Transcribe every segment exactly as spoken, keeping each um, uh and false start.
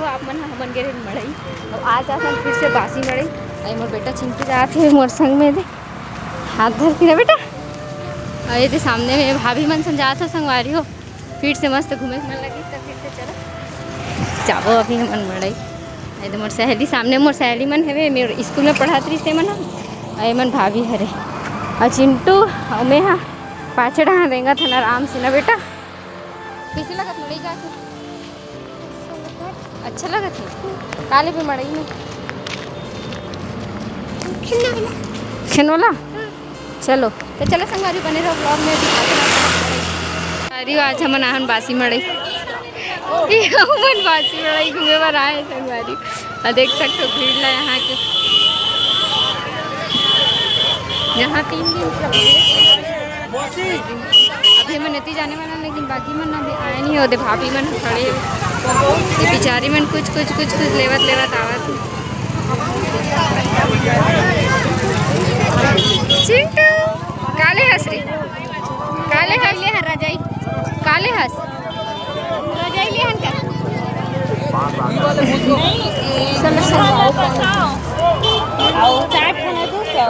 आप मन ह, हमन गे रहे मड़ई, अउ आज आथन फिर से बासी मड़ई। अरे मोर बेटा चिंटू जात हे मोर संग में, दे हाथ धर के ना बेटा। अउ ये दे सामने में भाभी मन संग जात हो संगवारी हो, फिर से मस्त घूमे मन लगिस, त फिर से चलो जाबो अभी हमन मड़ई। ये दे मोर सहेली सामने, मोर सहेली मन हवे, मोर स्कूल में पढ़त रहिस ते मन ह। अउ ये मन भाभी हरे, अउ चिंटू अउ मैं ह पाछे डहान रेंगत हन आराम से ना बेटा। कइसे लगत मड़ई जाके? अच्छा लगत हे। का लेबे मड़ई में? खेलने वाला। खेलने वाला? हाँ। चलो, तो चलो संगवारी, बने रहो vlog में, दिखाते हैं। संगवारी, आज हमन आहन बासी मड़ई। ये हमन बासी मड़ई घूमे बर आए संगवारी। अउ देख सकते हो भीड़ ला यहाँ के। यहाँ तीन दिन से भीड़ है। अभी हमन एती जाने वाला, लेकिन बाकी मन अभी आए नहीं होते। भाभी मन खड़े हे, ये बेचारी मन कुछ कुछ कुछ कुछ लेवत लेवत आवत हे। चिंटू, का ले हस रे? का ले हस? ले हन रजाई। का ले हस? रजाई ले हन का? चलो, चलो, आओ। आओ, चाट खाना दो, सौ।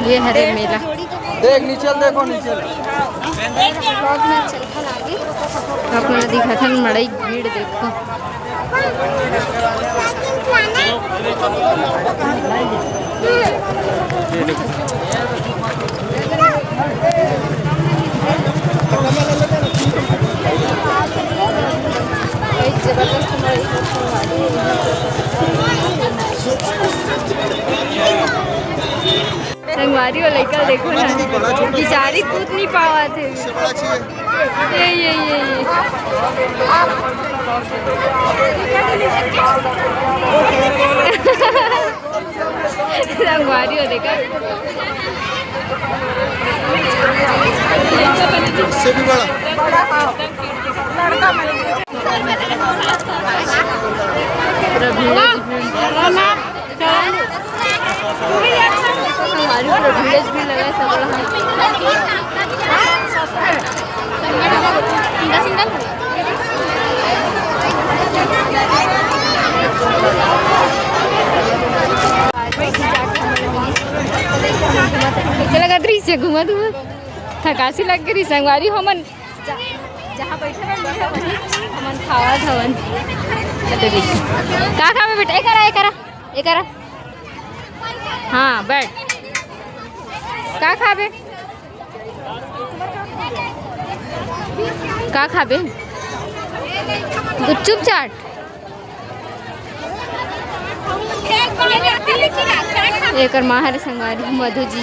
ये हरे मेला। देख, नीचे देखो, नीचे। अपना दिखाथन मड़ई भीड़ देखो। संगवारी हो लइका देखो ना, बेचारी कूद नहीं पावत हे। ये, ये, ये, ये। संगवारी हो देखा। इससे भी बड़ा। पूरा भीड़ है, भीड़। संगवारी पूरा भीड़, भीड़ लगा है, सब लोग। चला गा दृश्य घूमत घूमत थकासी लग गई संगवारी। हमन जा-, जहाँ बैठे रहन, वहीं हमन खावत हवन। का खाबे बेटा? एकरा, एकरा, एकरा। हाँ, बैठ। का खाबे? का खाबे? गुपचुप चाट? एकर माँ हरे संगवारी मधु जी।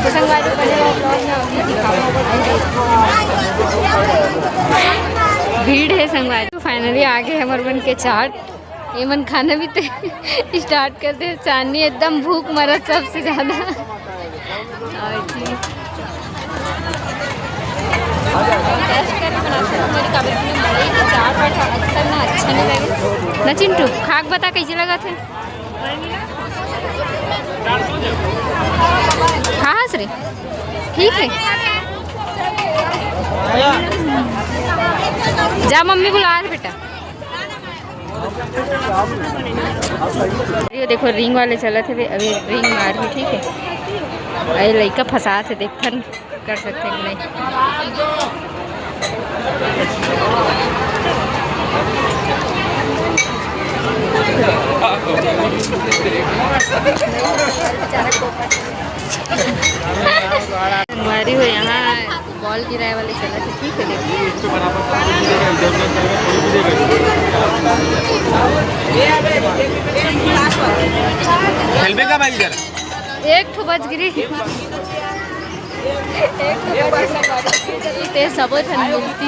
संगवारी बने रहो vlog में, अभी दिखाऊंगा। भीड़ है संगवारी। Finally आ गए हमर मन के चाट। ये मन खाना भी ते start कर दे। चांदनी एकदम भूख मरत सबसे ज्यादा। और जी, test करके बनाते हैं, हमारी काबिल में बड़े ही चाट वाट अक्सर ना अच्छा नहीं लगे। ना चिंटू, खा के बता कैसे लगा थे? कहाँ से रे? ठीक है, जा मम्मी बुला रहे बेटा। ये देखो रिंग वाले चलत हे, अभी रिंग मारही, ठीक है। अरे लइका फंसात हे, देखथन कर सकते हैं कि नहीं। हमारी हो यहाँ बॉल गिराए वाले चलत हे, ठीक है, देखो। खेलबे का भाई इधर? एक ठो बच गिरी। एक ठो बच गिरी, ते सबो झन मिलती।